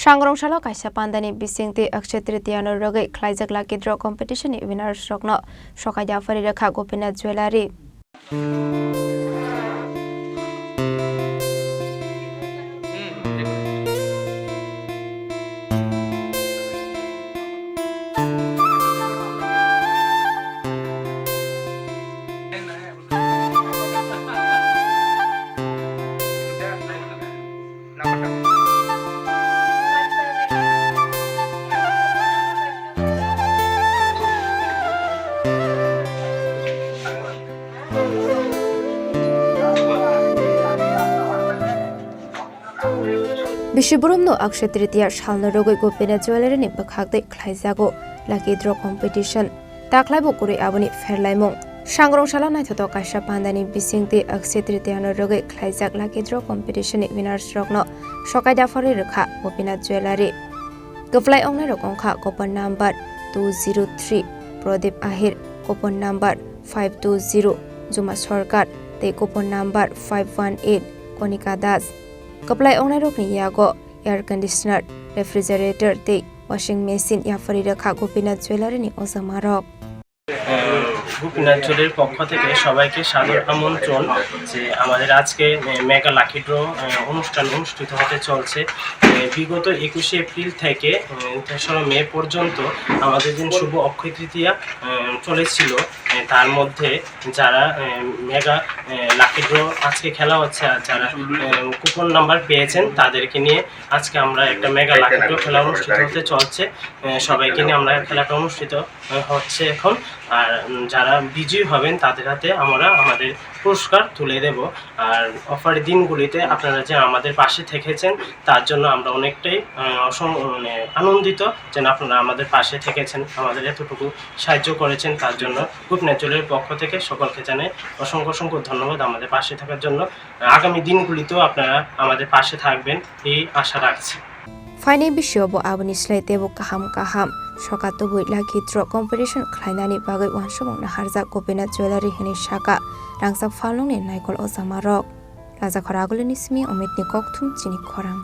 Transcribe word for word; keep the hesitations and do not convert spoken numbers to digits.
Sangrong salo kaisa pandani bisingtwi Akshaya Tritiya no rwgwi khlaijak lucky draw competition ni winners rokno sokai da phari rwkha Gopinath Jewellery. Bisi boromno Akshaya Tritiya salno rwgwi Gopinath Jewellery ni bwkhak twi khlaijago lucky draw competition. Taklaibo kwrwi aboni pherlaimung. Sangrong salo naithotok kaisa pandani bisingtwi Akshaya Tritiya no rwgwi khlaijak lucky draw competition ni winners rokno sokai da phari rwkha Gopinath Jewellery. Kwplai ongnairok wngkha coupon number two zero three Pradip Ahir, coupon number five two zero Juma Sarkar tei coupon number five one eight Konika Das. Kwplai ongnairokni yago air conditioner, refrigerator tei washing machine yaphari rwkha Gopinath Jewellery ni ojamarok. Gopinath জুয়েলারির পক্ষ থেকে সবাইকে সাদর আমন্ত্রণ যে আমাদের আজকে, এ, mega lucky draw, এ, অনুষ্ঠান অনুষ্ঠিত হতে চলছে। এ, বিগত একুশে এপ্রিল থেকে, এ, তেসরা মে পর্যন্ত আমাদের দিন শুভ অক্ষয় তৃতীয়া, এ, চলেছিল। এ, তার মধ্যে যারা, এ, মেগা, এ, লাকি ড্র আজকে খেলা হচ্ছে, আর যারা, এ, কুপন নাম্বার পেয়েছেন তাদেরকে নিয়ে আজকে আমরা একটা মেগা লাকি ড্র খেলা অনুষ্ঠিত হতে চলছে। এ, সবাইকে নিয়ে আমরা খেলাটা অনুষ্ঠিত, এ, হচ্ছে এখন। আর, উম, যারা বিজয়ী হবেন তাদের হাতে আমরা আমাদের পুরস্কার তুলে দেব। আর অফারের দিনগুলিতে আপনারা যে আমাদের পাশে থেকেছেন তার জন্য আমরা অনেকটাই, আহ, অসম-, মানে আনন্দিত যে আপনারা আমাদের পাশে থেকেছেন, আমাদের এতটুকু সাহায্য করেছেন তার জন্য। গোপীনাথ জুয়েলারির পক্ষ থেকে সকলকে জানাই অসংখ্য অসংখ্য ধন্যবাদ আমাদের পাশে থাকার জন্য। আগামী দিনগুলিতেও আপনারা আমাদের পাশে থাকবেন এই আশা রাখছি। Phainai bisio bo aboni slai teibo kaham kaham soka tubui lucky draw competition khlainani bagwi uansukmung naharjak Gopinath Jewellery hinwi saka rangchak phalnungni naikol ojamarok. Rajakhor Agulini simi Omitni kokthum chini khorang.